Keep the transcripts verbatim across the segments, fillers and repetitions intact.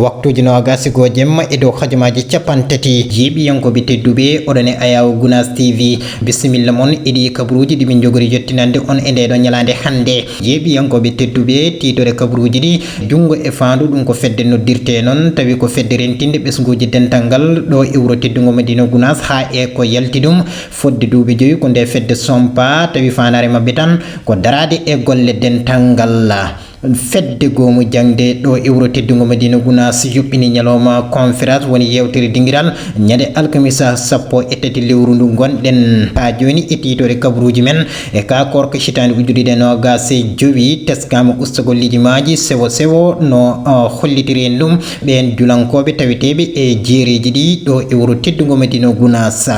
Waktuuji noogaas e goo jemma e dow hojomaaji cappanɗe tati. Yeeɓiyankooɓe tedduɓe, oɗon e Ayaawo Gunaas T V. Bisimilla mon e ɗii kabaruuji ɗi min njogori yottinande on e ndee ɗoo ñalaande hannde. Yeeɓiyankooɓe tedduɓe, tiitore kabaruuji ɗi, junngo e faandu, ɗum ko fedde noddirtee noon, tawi ko fedde rentinde ɓesnguuji dental ngal ɗo e wuro teddungo Madina Gunaas haa e ko yalti ɗum. Fodde duuɓi jowi ko nde fedde sompa, tawi faandaare maɓɓe tan ko daraade e golle dental ngal. Fedde goomu jaŋde ɗo e wuro teddungo Madina Gunaas yuɓɓini ñalawma conférence, woni yeewtere dingiral, ñande alkamisa sappo e tati lewru ndu ngonɗen. Haa jooni e tiitore kabaruuji men e ka koorka hitaande ujunere ɗiɗi noogaas e jowi, teskaama ustagol lijimaaji sewo sewo no, uh, hollitiri en ɗum ɓeen julankooɓe taweteeɓe e jeereeji ɗi ɗo e wuro teddungo Madina Gunaas.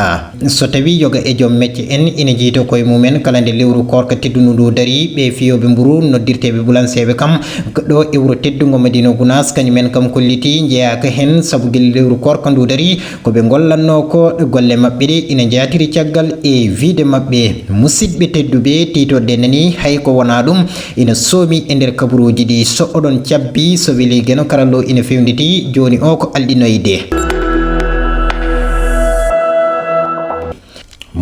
So tawii yoga e joom mecce en ina njiyta koye mumen kala nde lewru koorka teddundu ndu darii, ɓee fiyooɓe mburu noddirteeɓe bulanseeɓe kam ɗo e wuro teddungo Madina Gunaas, kañum en kam kollitii njeyaaka heen, sabu gila lewru koorka ndu darii, ko ɓe ngollatnoo ko golle maɓɓe ɗe ina njaatiri caggal e wiyde maɓɓe. Musidɓe tedduɓe, tiitorde nani hay ko wonaa ɗum ina soomi e nder kabaruuji ɗi. So oɗon cabbi, so weli Geno, karallo ina fewnditi, jooni o ko alɗinoyde.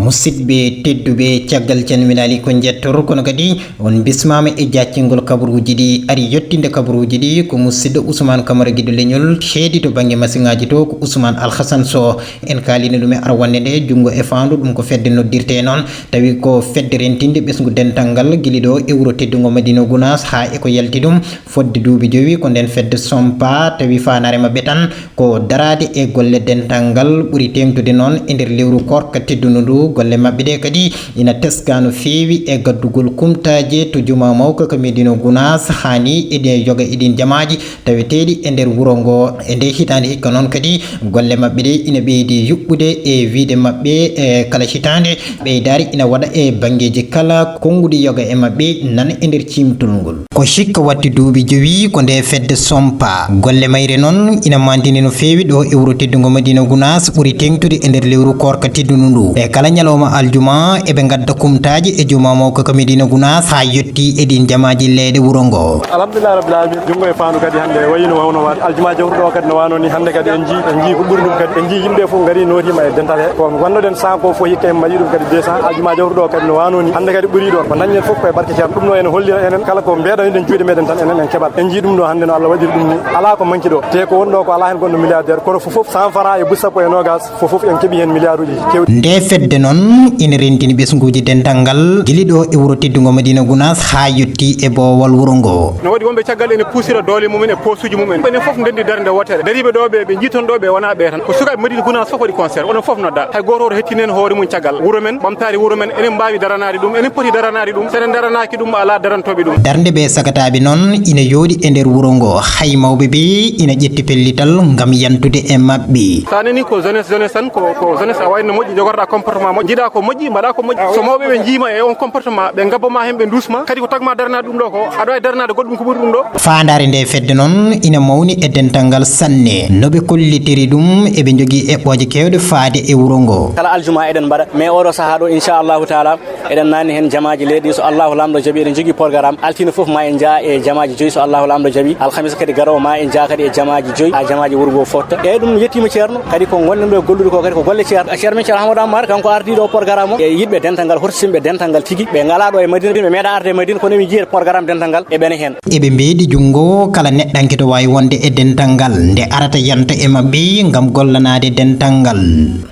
Musidɓe tedduɓe, caggal calminaali ko njettor, kono kadi on bismaama e jaccingol kabaruuji ɗi. Ari yettinde kabaruuji ɗi ko musidɗo Ousmane Camara Gido Leñol, heedi to bannge masiŋaaji to ko Ousmane Alhassan Sow. En kaalino ɗum e arwannde nde, junngo e faandu, ɗum ko fedde noddirtee noon, tawi ko fedde rentinde ɓesngu dental ngal gila ɗo e wuro teddungo Madina Gunaas haa e ko yalti ɗum. Fodde duuɓi jowi ko nden fedde sompa, tawi faandaare maɓɓe tan ko daraade e golle dental ngal, ɓuri teeŋtude noon e nder lewru koorka teddundu ndu. Golle maɓɓe ɗe kadi ina teskaa no feewi e gaddugol kumtaaje to jumaa mawka ka Medina Gunaas, haa ni e ɗe yoga e ɗiin jamaaji taweteeɗi e nder wuro ngo. E nde hitaande hikka noon kadi golle maɓɓe ɗe ina ɓeydi yuɓɓude e wiyde maɓɓe e kala hitaande. Ɓeydaari ina waɗa e banngeeji kala, konnguɗi yoga e maɓɓe nana e nder ciimtol ngol. Ko hikka watti duuɓi jowi ko nde fedde sompa. Golle mayre noon ina mantini no feewi ɗo e wuro teddungo Madina Gunaas, ɓuri teeŋtude e nder lewru koorka teddundu ndu. E kala ñalawma aljuma, eɓe ngadda kumtaaji e jumaa mawka ka Madina Gunaas haa yotti e ɗiin jamaaji leyɗe wuro ngo. Alhamdulillahi Rabbil Alamin, junngo e faandu kadi hannde wayi no wawno waade. Aljuma jawtuɗo o kadi no wano ni, hannde kadi en njii, en njii ko ɓuri ɗum kadi. En njii yimɓe fof ngari nootiima e dental he. Ko ngonnoɗen sac ko fof hikka en mbaɗi ɗum kadi deux cents. Aljuma jawtuɗo o kadi no wano ni, hannde kadi ɓuri ɗon. Ko dañen fof koye barke Ceerno. Ɗum ɗo ene hollira enen kala ko mbeɗaniɗen juuɗe meɗen tan enen en keɓat. En njii ɗum ɗo hannde no Allah waɗiri ɗum ni. Alaa ko manki ɗo. Te ko wonɗo ko alaa heen gonɗo milliardaire. Kono fof fof cent francs e bus sappo e noogas. Fof fof en keɓi heen milliard uji kewɗi. Nde fedde noon ina rentini ɓesnguuji dental ngal, gila ɗo e wuro teddungo Madina Gunaas haa yotti e boowal wuro ngo. No waɗi wonɓe caggal ene puusira doole mumen e poosuuji mumen. Enen fof ndenndi darnde wootere. Dariiɓe ɗo ɓe, ɓe njii toon ɗo ɓe wonaa ɓe tan. Ko sukaaɓe Madina Gunaas fof waɗi concert. Onon fof nodda. Hay gooto hoto hettinen hoore mum caggal. Wuro men, ɓamtaare wuro men, enen mbaawi daranaade ɗum, enen poti daranaade ɗum. So enen daranaaki ɗum, alaa darantooɓe ɗum. Darnde ɓe sagataaɓe noon ina yooɗi e nder wuro ngo. Hay mawɓe ɓe ina ƴetti pellital ngam yantude e maɓɓe. Sa nani ko jeunesse, jeunesse tan, ko, ko jeunesse a wayno moƴƴi, jogorɗa comportement moƴƴo, jiiɗa ko moƴƴi, mbaɗa ko moƴƴi. So mawɓe ɓe njiima e on comportement, ɓe ngabba ma heen, ɓe nduus ma, kadi ko tagma daranaade ɗum ɗo ko, aɗa wawi daranaade goɗɗum ko ɓuri ɗum ɗo. Faandaare nde fedde noon ina mawni e dental ngal sanne. No ɓe kollitiri ɗum, eɓe njogii eɓɓooje keewɗe faade e wuro ngo. Kala aljuma eɗen mbaɗa, mais oɗo sahaa ɗo, inchallahu taala, eɗen naatni heen jamaaji leydi, so Allahu Laamɗo jaɓi, eɗen njogii programme. Altine fof ma en njaa e jamaaji joyi, so Allahu Laamɗo jaɓi. Alhamisa kadi garoowo ma en njaa kadi e jamaaji joyi, haa jamaaji wuro ngo fotta. Eyyi, ɗum yettiima Ceerno. Kadi ko ngonɗen ɗo e gollude ko kadi ko golle Ceerno. Ceerno men Ceerno Amadou Amar, kanko ardi ɗo programme o. E yiɗɓe dental ngal, hoto simɓe dental ngal tigi. Ɓe ngalaa ɗo e Madina, ɓe meeɗa arde e Madina, kono min njiyii programme dental ngal, eɓe ene heen. Eɓe mbeedi junngo kala neɗɗanke to waawi wonde e dental ngal, nde arata yanta e maɓɓe ngam gollanaade dental ngal.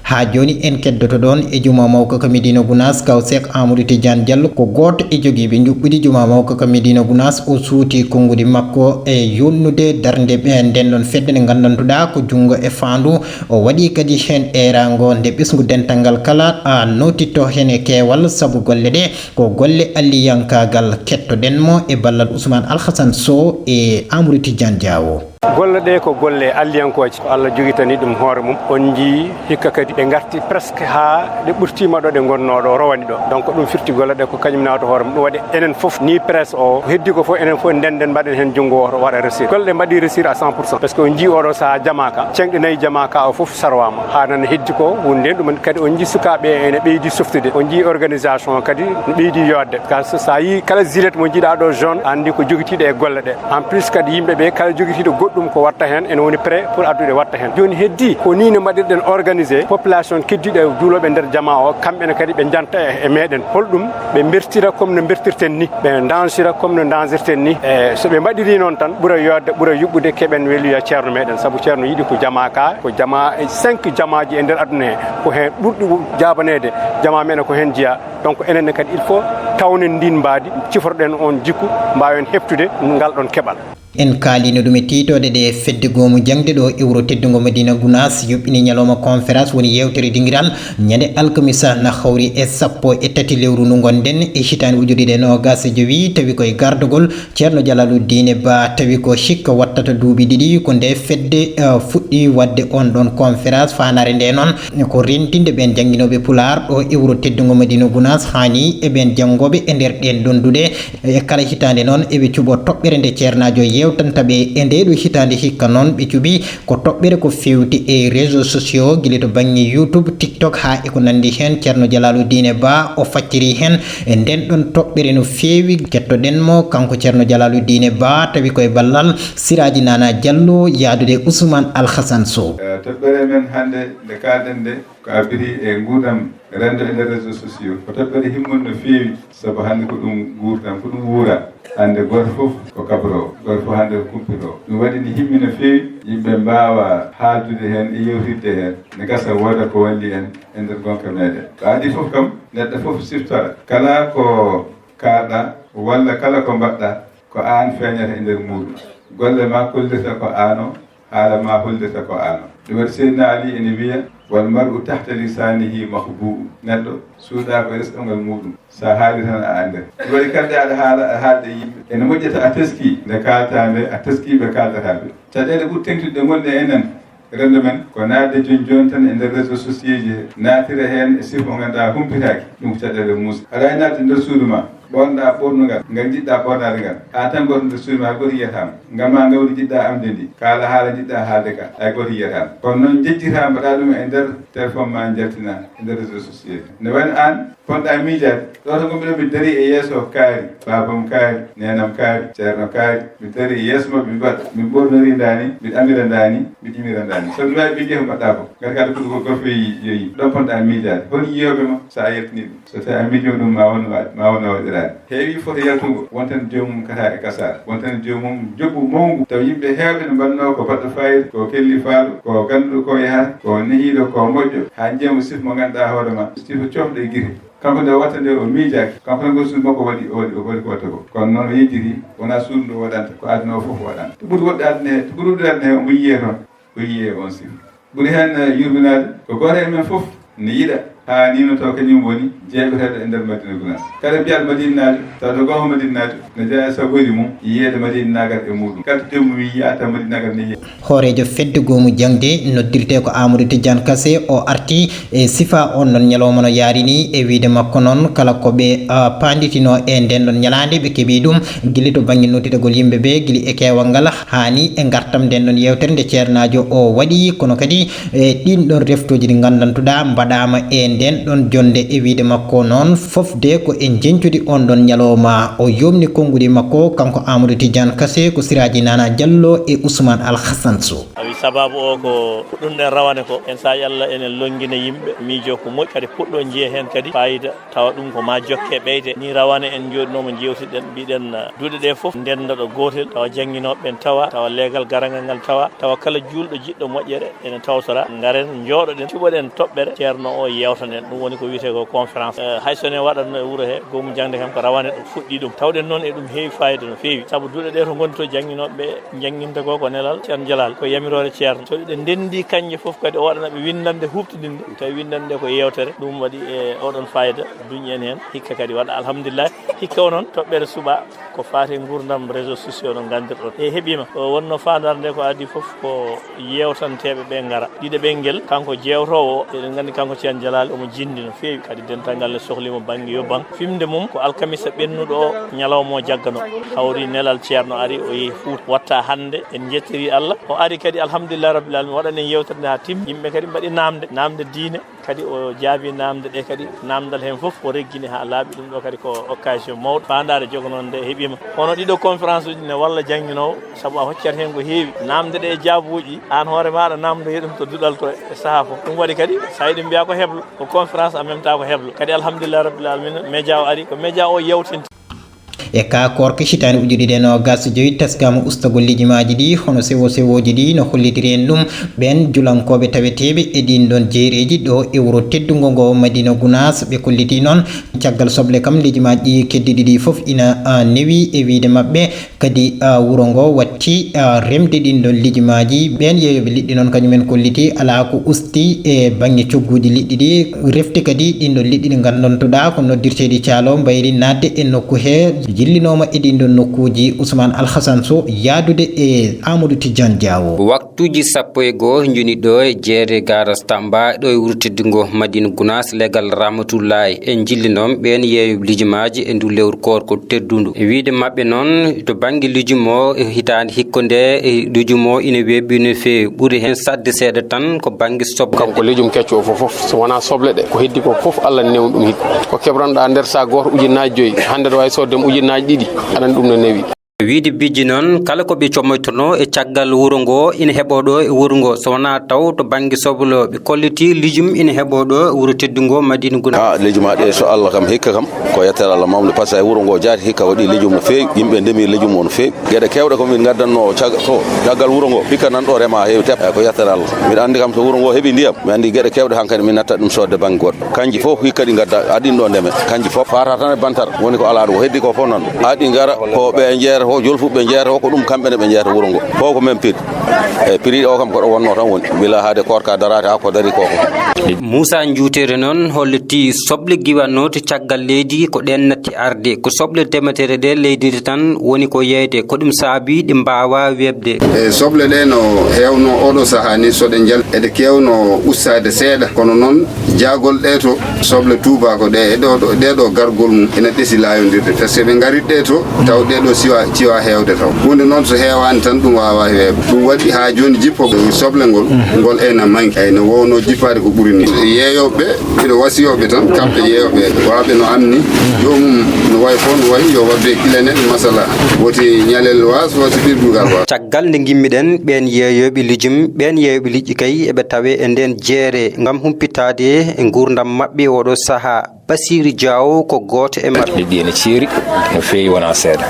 Haa jooni en keddoto ɗoon e Jumaa Mawka ka Medina Gunaas, kaw Seek Amadou Tidiane Diallo, ko gooto e jogiiɓe njuɓɓudi Jumaa Mawka ka Medina Gunaas. O suuti konngudi makko e yolnude darnde ɓe nden ɗon fedde nde nganndantuɗaa ko junngo e faandu. O waɗi kadi heen eeraango nde ɓesngu dental ngal kala a nootitto heen e keewal, sabu golle ɗe ko golle alliyankaagal. Kettoɗen mo e ballal Ousmane Alhassan Sow e Amadou Tidiane Diawo. Golle ɗe ko golle alliyankooje, ko Allah jogitani ɗum hoore mum. On njii hikka kadi ɗe ngarti presque haa ɗe ɓurtiima ɗo ɗe ngonnoo ɗo, rowani ɗo. Donc ɗum firti golle ɗe ko kañum nawata hoore mum. Ɗum waɗi enen fof, ni presse o, heddi ko fof, enen fof ndenden, mbaɗen heen junngo wooto, waɗa réussir. Golle ɗe mbaɗi réussir à cent pour cent. Parce que on njii oɗo sahaa jamaaka, ceŋɗe nayi jamaaka o fof sarwaama. Haa nana heddi ko woni ndeen, ɗum kadi on njii sukaaɓe ene ɓeydi softude. On njii organisation o kadi no ɓeydi yooɗde. Parce que so a yii kala gilet mo njiiɗaa ɗo jaune, a anndi ko jogitiiɗo e golle ɗe. En plus kadi yimɓe ɓe kala jogitiiɗo goɗɗum Ɗum ko watta heen, ene woni prêt pour addude watta heen. Jooni heddi ko nii no mbaɗirɗen organisé population keddiiɗo e juulooɓe nder jamaa o, kamɓe ne kadi ɓe njanta e, e meɗen. Holɗum ɓe mbertira comme no mbertirten ni, ɓe dansira comme no dansirten ni. E so ɓe mbaɗiri noon tan, ɓura yodde, ɓura yuɓɓude keɓen weluya ceerno meɗen, sabu ceerno yiɗi ko jamaa ka, ko jamaa e cinq jamaaji e nder aduna he, ko heen ɓurɗi jaabaneede, jamaa meɗen ko heen jeyaa. Donc enen ne kadi il faut tawnen ndin mbaadi, cifroɗen on jikku, mbaawen heɓtude ngal ɗon keɓal. En kaalino ɗum e tiitooɗe ɗe fedde goomu jaŋde ɗo e wuro teddungo Madina Gunaas yoɓɓini ñalawma conférence woni yeewtere dingiral ñande alkamisa na hawri e sappo e tati lewru ndu ngonɗen e hitaande ujunere ɗiɗi e noogas e jowi tawi koye gardagol Ceerno Jalaludiine Ba tawi ko hikka wattata duuɓi ɗiɗi ko nde fedde eh, fuɗɗi waɗde on ɗon conférence. Faandaare nde noon ko rentinde ɓeen jannginooɓe pulaar ɗo e wuro teddungo Madina Gunaas haani e ɓeen janngooɓe e nder ɗeen ɗon duɗe. E kala hitaande noon eɓe cuɓo toɓɓere nde ceernaajo yeewtanta ɓe e ndee ɗoo hitaande hikka noon ɓe cuɓi ko toɓɓere ko feewti e réseaux sociaux gila to bannge YouTube, TikTok haa e ko nanndi heen. Ceerno Jalaludiine Ba o facciri heen e ndeen ɗon toɓɓere no feewi. Kettoɗen mo kanko Ceerno Jalaludiine Ba tawi koye ballal Siraaji Nana Jallo yahdude Ousmane Alhassan Sow. Eh, toɓɓere men hannde nde kaalɗen nde ko abiri e nguurndam renndo e nder réseaux sociaux. Ko toɓɓere himmunde no feewi. Sabu hannde ko ɗum nguurndam, ko ɗum wuura. Hannde gooto fof ko kabroowo, gooto fof hannde ko kumpitoowo. Ɗum waɗi ni himmi no feewi, yimɓe mbaawa haaldude heen e yewtidde heen. Ne gasa wooda ko walli en e nder ngonka meɗen. Ko adii fof kam, neɗɗo fof siftora. Kala ko kaalɗa walla kala ko mbaɗɗa, ko aan feeñata e nder muuɗum. Golle ma kollirta ko aan o, haala ma hollirta ko aan o. Ɗum waɗi Seydina Ali ene wiya, "Wal mar'u tahta lisanihi makhbu'u." Neɗɗo suuɗa ko e resɗo ngal muuɗum. Sa haali tan a anndat. Ɗum waɗi kadi aɗa haala, aɗa haalda e yimɓe. Ene moƴƴata a teskii nde kaalta nde, a teskii ɓe kaaldataa ɓe. Caɗeele ɓuri teŋtude ɗe ngonɗe enen renndo men ko naatde jooni jooni tan e nder réseaux sociaux ji he, naatira heen e sifa mo ngannduɗaa humpitaaki. Ɗum ko caɗeele muusi. Aɗa waawi naatde nder suudu ma, ɓoornoɗaa ɓoornugal ngal njiɗɗaa ɓoornaade ngal. Haa tan gooto nder suudu ma, hay gooto yiyataa ma. Ngam ma ngawdi njiɗɗaa amde ndi, kaala haala njiɗɗaa haalde ka, hay gooto yiyataa ma. Kono noon njejjitaa mbaɗaa ɗum e nder téléphone ma njaltinaa e nder réseaux sociaux. Ne wayno aan, Ponɗa miijaade, ɗo to ngonmi ɗo, mi darii e yeeso kaari, baabam kaari, neenam kaari, ceerno kaari. Mi darii e yeeso maɓɓe, mi mbaɗa, mi ɓoornorii ndaani, miɗa amira ndaani, miɗa yimira ndaani. So mi waawi ɓe njiya ko mbaɗɗaa ko. Ngati kadi ko ɗum ko gorko yo yii, yo yii. Ɗo ponɗa miijaade. Hol yiyooɓe ma so a yaltinii ɗum? So tawii a miijiima ɗum, ma won no wa-, ma won no waɗiraani. Heewii foto yaltugol, won tan joomum kata e kasaara, won tan joomum njoɓu mawngu. Tawa yimɓe heewɓe no mbannoo ko baɗɗo faayiida, ko kellifaaɗo, ko ganduɗo ko yahata, ko nehiiɗo, ko moƴƴo, haa njiya mo sif mo ngannduɗaa hoore ma, sif coofɗo e gite. Kanko nde o watta nde o miijaaki, kanko tan ko suudu makko waɗi, o waɗi, o waɗi ko watta ko. Kono noon o yejjiti, wonaa suudu ndu waɗanta, ko aduna o fof waɗanta. To ɓuri woɗɗe aduna he, to ɓuri woɗɗude aduna he, omo yiyee toon, o yiyee on sifa. Ɓuri heen, eh, yurminaade, ko gooto e men fof ne yiɗa haa ni no taw kañum woni jeeɓeteeɗo e nder Madina Gunaas. Kala mbiyaɗo Madinaajo, taw to gooto Madinaajo, ne jeyaa e sagoodi mum, yiyeede Madinaagal e muuɗum. Kala to joomum yiyaa taw Madinaagal ne yiyaa. Hooreejo fedde goomu jaŋde noddirtee ko Amadou Tidiane Kassé, o arti e sifa on ɗon ñalawma no yaari ni, e wiide makko noon kala ko ɓe, ah, paanditinoo e nden ɗon ñalaande ɓe keɓi ɗum, gila to bannge nodditagol yimɓe ɓe, gila e keewal ngal, haa ni e ngartam nden ɗon yeewtere nde ceernaajo o waɗi, kono kadi e ɗin ɗon reftooji ɗi nganndantuɗaa mbaɗaama e nden ɗon jonnde. E wiide makko noon, fofde ko e njeñcudi on ɗon ñalawma. O yomni konnguɗi makko, kanko Amadou Tidiane Kassé, ko Siraaji Nana Jallo e Ousmane Alhassan Sow. Tawi sababu o ko ɗum ɗen rawane ko, en sa yalla enen lonngina yimɓe, miijo ko moƴƴi, kadi puɗɗo njiya heen kadi fayida, tawa ɗum ko ma jokke ɓeyde. Ni rawane en njooɗinooma njeewtiɗen, mbiɗen, uh, duɗe ɗe fof ndennda ɗo gootel, tawa jannginooɓe ɓen tawa, tawa leegal garangal ngal tawa, tawa kala juulɗo jiɗɗo moƴƴere ene tawtora. Ngaren, njooɗoɗen, cuɓoɗen toɓɓere ceerno o, yeewtanen. Ɗum woni ko wiyetee ko conférence. Eh, hay so ne waɗatno e wuro he, goomu jaŋde kam ko rawane ɗum fuɗɗi ɗum. Tawɗen noon e ɗum heewi fayida no feewi. Sabu duɗe ɗe to ngondi to jannginooɓe ɓe njannginta ko, ko nelal Ceerno Jalal, ko yamiroore ceerno. So ɗe ndenndi kañƴe fof kadi o waɗana ɓe winndannde huuɓtidinde. Tawi winndannde ko yeewtere. Ɗum waɗi e oɗon fayida, duñi en heen. Hikka kadi waɗa alhamdulillahi. Hikka o noon toɓɓere suɓa. Ko faati e nguurndam réseaux sociaux no nganndirɗon. E heɓiima, o wonno faandaare nde ko adii fof ko yeewtanteeɓe ɓe ngara. Ɗiɗaɓel ngel, kanko jeewtoowo o, eɗen nganndi kanko Ceerno Jalaali omo jinndi no feewi, kadi dental ngal ne sohliimo bannge yo bannge. Fimde mum ko alkamisa ɓennuɗo o, ñalawma o jaggano. Hawri nelal ceerno ari, o yehi Fuuta. Watta hannde, en njettirii Allah. O ari kadi, alhamdulillahi rabbil aalamiina, waɗani en yeewtere nde haa timmi. Yimɓe kadi mbaɗi naamnde, naamnde diine. Kadi o jaabi namde ɗe kadi, namdal heen fof o reggini haa laaɓi. Ɗum ɗo kadi ko occasion mawɗo. Faandaare jogonoonde heɓiima. Kono ɗiɗo conférence uji ne walla jannginoowo, sabu a hoccat heen ko heewi. Namde ɗe e jaabuuji, aan hoore maaɗa namdoye ɗum to duɗal to e sahaa fof. Ɗum waɗi kadi, so a yiɗi mbiyaa ko heblo, ko conférence en même temps ko heblo. Kadi alhamdulillah rabbil alamina, média o ari, ko média o yewtinta. E ka koorka hitaande ujunere ɗiɗi e noogas e joy, taskaama ustagol lijimaaji ɗi, hono sewo sewooji ɗi no hollitiri en ɗum. Ɓeen julankooɓe taweteeɓe e ɗiin ɗoon jeereeji ɗo e wuro teddungo ngo Madina Gunaas, ɓe kolliti noon caggal soble kam lijimaaji ɗi keddi ɗiɗi fof ina, ah, newi e wiyde maɓɓe. Kadi, ah, wuro ngo watti, ah, remde ɗiin ɗoon lijimaaji. Ɓeen yeeyooɓe liɗɗi noon kañumen kolliti alaa ko usti e bannge cogguuji liɗɗi ɗi. Refti kadi ɗiin ɗoon liɗɗi ɗi nganndantoɗaa ko noddirteeɗi caalo mbayri naatde e nokku he. Jillinooma e ɗiin ɗoon nokkuuji Ousmane Alhassan Sow yahdude e Amadou Tidiane Diawo. Waktuuji sappo e goo njoni ɗo e jeere garas Tamba ɗo e wuro teddungo Madina Gunaas legal Rahmatullahi. En njillinooma ɓeen yeeyooɓe lijimaaji e ndu lewru koorko teddundu. E wiyde maɓɓe noon, to bannge lijum o, e hitaande hikko nde, e lijum o ina weeɓi no feewi. Ɓuri heen saɗde seeɗa tan ko bannge soble. Kanko lijum kecco o fof, fof, so wonaa soble ɗe, ko heddi ko fof Allah newni ɗum hikka. Ko keɓranɗaa nder sac gooto ujunnaaji joyi, hannde aɗa waawi soodde mo ujunnaaji ɗiɗi, aɗa anndi ɗum no newi. Wiyde bijji noon, kala ko ɓe comoytonoo e caggal wuro ngo ina heɓoo ɗo e wuro ngo, so wonaa taw to bannge soble o. Ɓe kolliti lijum ina heɓoo ɗo e wuro teddungo Madina Gunaas. Ah, lijum haa ɗe so Allah kam hikka kam, ko yettere Allah mawnde, par ce que wuro ngo jaati hikka waɗi lijum no feewi, yimɓe ndemi lijum o no feewi. Geɗe keewɗe ko min ngaddanno cag-, to caggal wuro ngo, hikka nan ɗo rema heewi tep, ko yettere Allah. Mbiɗa anndi kam so wuro ngo heɓi ndiyam, mi anndi geɗe keewɗe hankadi min natta ɗum soodde bannge goɗɗo. Kanji fof hikka ɗi ngadda, aɗin ɗo ndeme. Kanji fof faata tan e bantar, woni ko alaa ɗum, ko heddi ko fof noon. Aɗi ngara, ko ɓe jeeyata fof, jolfuɓe jeeyata fof, ko ɗum kamɓe ne ɓe jeeyata wuro ngo. Fof ko même prix. E prix o kam ko ɗo wonno tan woni. Bila haade koorka daraade, haa ko dari ko fof. Moussa Njuutere noon hollitii soble giwannoote caggal leydi ko ɗeen natti arde. Ko soble demeteeɗe ɗe leydi ndi tan woni ko yeeyde. Ko ɗum saabi ɗe mbaawaa weeɓde. E soble ɗe no heewno oɗo sahaa ni, so ɗe njal-, eɗe keewno ustaade seeɗa. Kono noon, jaagol ɗe to soble tuubaako ɗe, e ɗo, ɗo, ɗe ɗo gargol mum ena ɗesi laayondirde. Par ce que ɓe ngarit ɗe to, taw ɗe ɗo siwa, ciwa heewde taw. Huunde noon so heewaani tan, ɗum waawaa weeɓde. Ɗum waɗi haa jooni jippo soble ngol, ngol ena manki. Ay, no woowno jippaade ko ɓuri ni. Yeeyooɓe ɓe, miɗo wasiyooɓe tan, kamɓe yeeyooɓe, waawɓe no anni, joomum no wayi fof no wayi, yo waɗde kilane, masala, woti ñalel waas, woti ɓirdugal waas. Caggal nde ngimmiɗen, ɓeen yeeyooɓe lijum, ɓeen yeeyooɓe liƴƴi kay, eɓe tawe e ndeen jeere ngam humpitaade e nguurndam maɓɓe oɗo sahaa. Basiiru Jaaw ko gooto e maɓɓe. Liɗɗi ene ceeri, no feewi, wonaa seeɗa.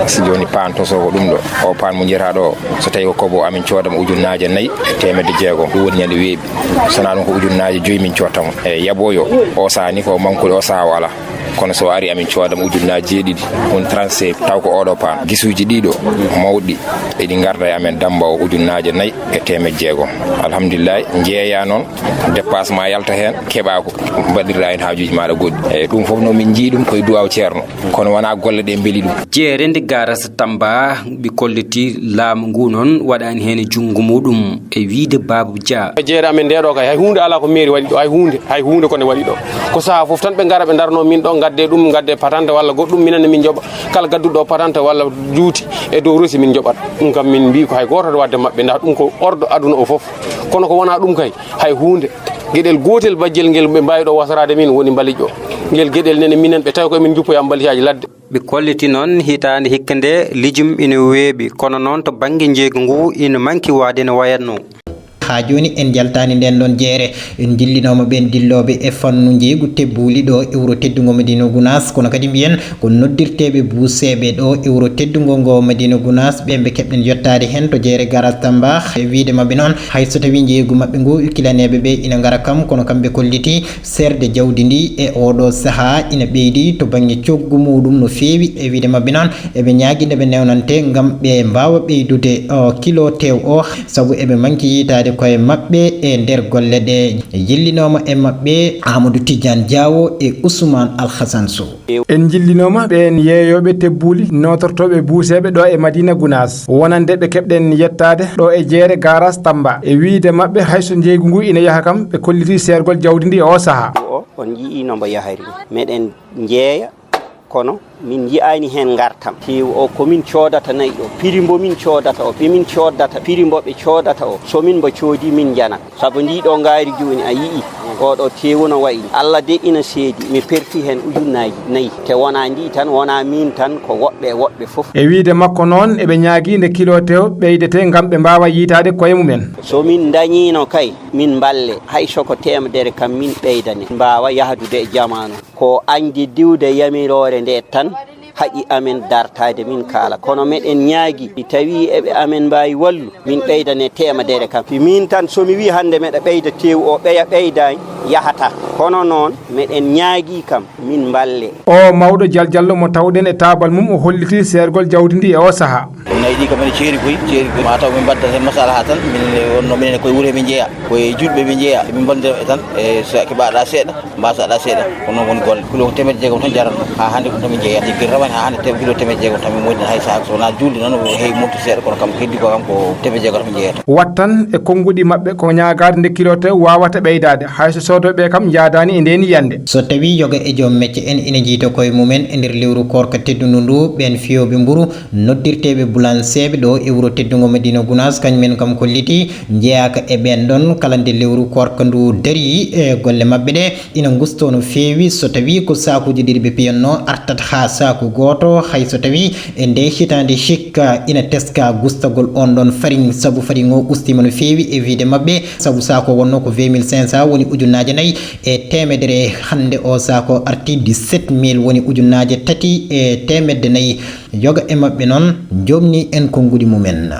So jooni paan toso ko ɗum ɗo. O paan mo njiyataa ɗo, so tawi ko kobo, amin cooda mo ujunnaaje nayi e teemedde jeegom. Ɗum woni ñande weeɓi. So wonaa ɗum ko ujunnaaje joyi min cotta mo. E yaɓoyo, o sahaa ni ko mankude, o sahaa o alaa. Kono so o ari, amin cooda mo ujunnaaje jeeɗiɗi, woni trente-cinq, taw ko oɗo paan. Gisuuji ɗiɗo mawɗi, eɗi ngarda e amen dammba o ujunnaaje nayi e teemedde jeegom. Alhamdulillahi, njeeya noon, dépassement yalta heen, keɓa ko mbaɗirɗa heen haajuuji maaɗa goɗɗi. E ɗum fof no min njii ɗum koye duwaaw Ceerno. Kono wonaa golle ɗe mbeli ɗum. Jeere nde garasa Tamba, ɓe kolliti laamu ngu noon waɗaani heen junngo muɗum e wiyde Babou Dia. E jeere amen nde ɗo kay, hay huunde alaa ko mairie waɗi ɗo, hay huunde, hay huunde ko nde waɗi ɗo. Ko sahaa fof tan ɓe ngara ɓe ndarnoo min ɗo, ngadde ɗum, ngadde patante walla goɗɗum, minen ne min njoɓa. Kala gadduɗo patante walla juuti e dow rosi min njoɓat. Ɗum kam min mbii ko hay gooto waɗde maɓɓe, ndax ɗum ko ordo aduna o fof. Kono ko wonaa ɗum kay, hay huunde. Geɗel gootel bajjel ngel ɓe mbaawi ɗo wasaraade min woni mbalij o. Ngel geɗel nene minen ɓe tawi ko emin njuppoya mbalijaaji ladde. Ɓe kolliti noon hitaande hikka nde lijum ina weeɓi, kono noon to bannge njeeygu ngu ina manki waade no wayatno. Haa jooni en njaltaani ndeen ɗoon jeere. En njillinooma ɓeen dillooɓe e fannu njeeygu tebbuuli ɗo e wuro teddungo Madina Gunaas, kono kadi mbiyen ko noddirteeɓe buuseeɓe ɗo e wuro teddungo ngo Madina Gunaas, ɓeen ɓe keɓɗen yottaade heen to jeere Garas Tamba. E wiyde maɓɓe noon, hay so tawii njeeygu maɓɓe ngu, kilaneeɓe ɓe ina ngara kam, kono kam ɓe kolliti seerde jawdi ndi e ooɗoo sahaa ina ɓeydi to bannge coggu muuɗum no feewi. E wiyde maɓɓe noon, eɓe ñaagi nde ɓe newnante ngam ɓe mbaawa ɓeydude, o, kilo teew o, sabu eɓe manki yiytaade koye maɓɓe e nder golle ɗe. Jillinooma e maɓɓe Amadou Tidiane Diawo e Ousmane Alhassan Sow. En njillinooma ɓeen yeeyooɓe tebbuuli nootortooɓe buuseeɓe ɗo e Madina Gunaas, wonande ɓe keɓɗen yettaade ɗo e jeere Garas Tamba. E wiyde maɓɓe, hay so njeeygu ngu ina yaha kam, ɓe kolliti seergol jawdi ndi e o sahaa. O, on njiyii no mbo yahri. Meɗen njeeya, kono Min nji'aani heen ngartam. Teewu o ko min coodata nayi o, piri mbo min coodata o, ɓe min coodata, piri mbo ɓe coodata o, so min mbo coodi min njana. Sabu ndi ɗo ngaari jooni a yi'i, oɗo teewu no wayi. Allah de ina seedi, mi perti heen ujunnaaji nayi. Te wonaa ndi tan, wonaa miin tan, ko woɓɓe e woɓɓe fof. E wiyde makko noon, eɓe ñaagii nde kilo tew ɓeydetee ngam ɓe mbaawa yiytaade koye mumen. So min ndañiino kay, min mballe, hay so ko teemedere kam min ɓeydane, mbaawa yahdude e jamaanu. Ko añde diwde yamiroore nde tan haɗi amen dartaade min kaala. Kono meɗen ñaagi, si tawii eɓe amen mbaawi wallu, min ɓeydane teemedere kam. Si miin tan, so mi wii hannde meɗa ɓeyda teewu o, ɓeya ɓeydaani, yahata. Kono noon, meɗen ñaagi kam, min mballe. O mawɗo jaljallo mo tawɗen e taabal mum, o hollitii seergol jawdi ndi e o sahaa. Ɗum nayi ɗi kam ene ceeri koy, ceeri koy. Ma taw min mbaɗdat heen masalaha tan, min wonno minen koye wuro min njeyaa, koye juulɓe min njeyaa, min mballondira tan, e so keɓaɗa seeɗa, mbasaɗa seeɗa. Ko noon woni golle. Kilo ko teemedde jeegom tan jaranno. Haa hannde ko ɗum tan min njeyaa. Jiggi rawane haa hannde te-, kilo teemedde jeegom tan min moƴƴina hay sahaa. So wonaa juulde noon, o heewi monti seeɗa, kono kam ko heddi ko kam ko teemedde jeegom tan min njeyata. Wattan e konnguɗi maɓɓe ko ñaagaade nde kilo tew waawata ɓeydaade, hay so soodooɓe kam njaadaani e ndeen yiyannde. So tawii yoga e joom mecce en ina njiyta koye mumen e nder lewru koorka teddundu ndu, ɓeen fiyooɓe mburu noddirteeɓe bulanseeɓe ɗo e wuro teddungo Madina Gunaas, kañum en kam kolliti njeyaaka e ɓeen ɗoon kala nde lewru koorka ndu darii e golle maɓɓe ɗe. Ina ngustoo no feewi, so tawii ko saakuuji ɗiɗi ɓe piyannoo, artat haa saaku gooto, hay so tawii e ndee hitaande hikka ina teskaa gustagol oon ɗoon fariŋ, sabu fariŋ o ustiima no feewi e wiyde maɓɓe, sabu saako wonnoo ko vingt mille cinq cents, woni ujunnaaje nayi e teemedere, hannde o saako arti dix-sept mille, woni ujunnaaje tati e teemedde nayi. Yoga e maɓɓe noon njoomnii en konnguɗi mumen.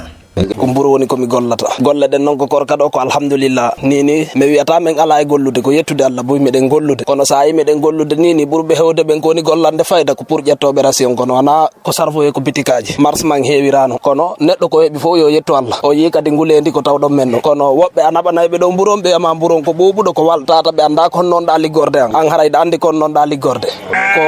Ko mburu woni ko mi gollata. Golle ɗen noon ko koorka ɗo ko alhamdulillah. Ni ni mi wiyata min alaa e gollude, ko yettude Allah buy meɗen gollude. Kono so a yi meɗen gollude ni ni ɓurɓe heewde ɓen ko woni gollande fayda ko pour ƴettoɓe ration kono wona ko sarfoye ko bitikaaji. Mars man heewirano. Kono neɗɗo ko heɓi fof yo yettu Allah. O yi kadi nguleendi ko tawɗon men ɗo. Kono woɓɓe a naɓanayɓe ɗo mburu on ɓe ama mburu on ko ɓuuɓuɗo ko waltata ɓe annda kon noon ɗa liggorde an. An haray ɗa anndi kon noon ɗa liggorde. Ko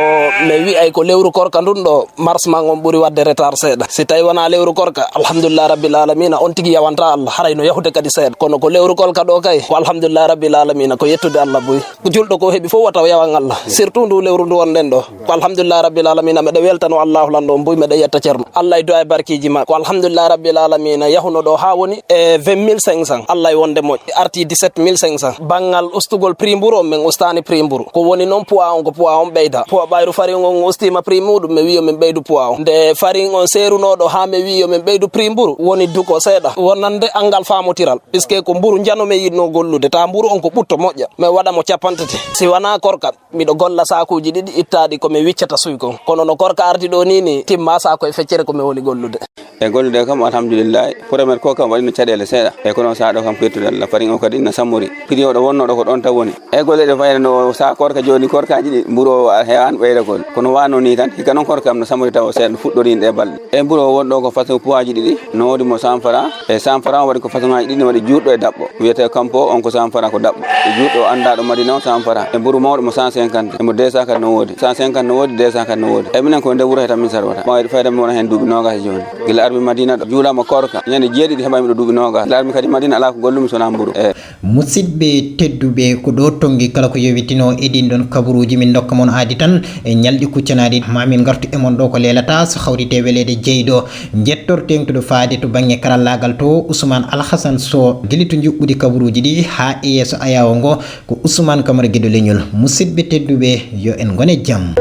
mi wi'ay ko lewru koorka ndun ɗo. Mars man on ɓuri wadde retard seeɗa. Si tawi wona lewru koorka, alhamdulillah rabbil alamina, on tigi yawanta Allah, haray no yahude kadi seeɗa. Kono ko lewru koorka ɗo kay, ko alhamdulillah rabbil alamina, ko yettude Allah buy. Ko julɗo ko heɓi fof wata o yawan Allah. Surtout ndu lewru ndu wonɗen ɗo. Ko alhamdulillah rabbil alamina, meɗa weltano Allahu lan ɗo buy, meɗa yetta Ceerno. Allah e du'a e barkiji ma. Ko alhamdulillah rabbil alamina, yahuno ɗo ha woni e vingt mille cinq cents. Allah e wonde moƴƴi, arti dix-sept mille cinq cents. Banngal ustugol prix mburu on, min ustaani prix mburu. Ko woni noon poids on, ko poids on ɓeyda. Poids ɓayru farin on ustima prix muɗum, mi wi yo min ɓeydu poids on. Nde farin on seerunoɗo ha mi wi yo min ɓeydu prix mburu, woni duko seeɗa. Wonande angal faamotiral. Puisque ko mburu njano mi yiɗno gollude. Ta mburu on ko ɓutto moƴƴa. Mi waɗa mo capanɗe tati. Si wona koorka, miɗo golla sakuuji ɗiɗi ittaɗi ko mi wiccata suy kon. Kono no koorka ardi ɗo ni ni, timma sako e feccere ko mi woni gollude. E gollude kam, alhamdulillahi. Premier ko kam waɗino caɗeele seeɗa. E kono sa ɗo kam ko yettude Allah. Farin o kadi na sammori. Prix o ɗo wonno ɗo ko ɗon tan woni. E golle ɗe fayda no sa koorka jooni, koorkaji ɗi mburu o hewan ɓeyda kon. Kono wano ni tan, hikka noon koorka kam no sammori taw seeɗa no fuɗɗori ɗe balɗe. E mburu o won ɗo ko façon poids ji ɗiɗi. No wodi mo cent francs. E cent francs waɗi ko façon ngaji ɗiɗi, no waɗi juutɗo e daɓɓo. Wiyete kampo on ko cent francs ko daɓɓo. E juutɗo o anndaɗo Madina o cent francs. E mburu mawɗo mo cent cinquante. E mo deux cents kadi no wodi. Cent cinquante no wodi, deux cents kadi no wodi. E minen ko nder wuro he tan min sarwata. Mawɗi fayda mi wona hen duuɓi nogas e jooni. Gila armi Madina ɗo juulama koorka. Ñande jeeɗiɗi heɓami ɗo duuɓi nogas. Gila armi kadi Madina ala ko gollumi so wona mburu. E. Musidɓe tedduɓe, ko ɗo tonngi kala ko yowitino e ɗin ɗon kabaruuji min ndokka mon aadi tan e ñalɗi kuccanaaɗi. Ma min ngartu e mon ɗo ko leelata so hawrite weleede jeyɗo. Njettor teeŋtuɗo faade to bannge karallaagal to, Ousmane Alhassane Sow, gila to njuɓɓudi kabaruuji ɗi haa e yeeso ayaawo ngo, ko Ousmane Camara Geɗo Leñol. Musidɓe tedduɓe, yo en ngone jam.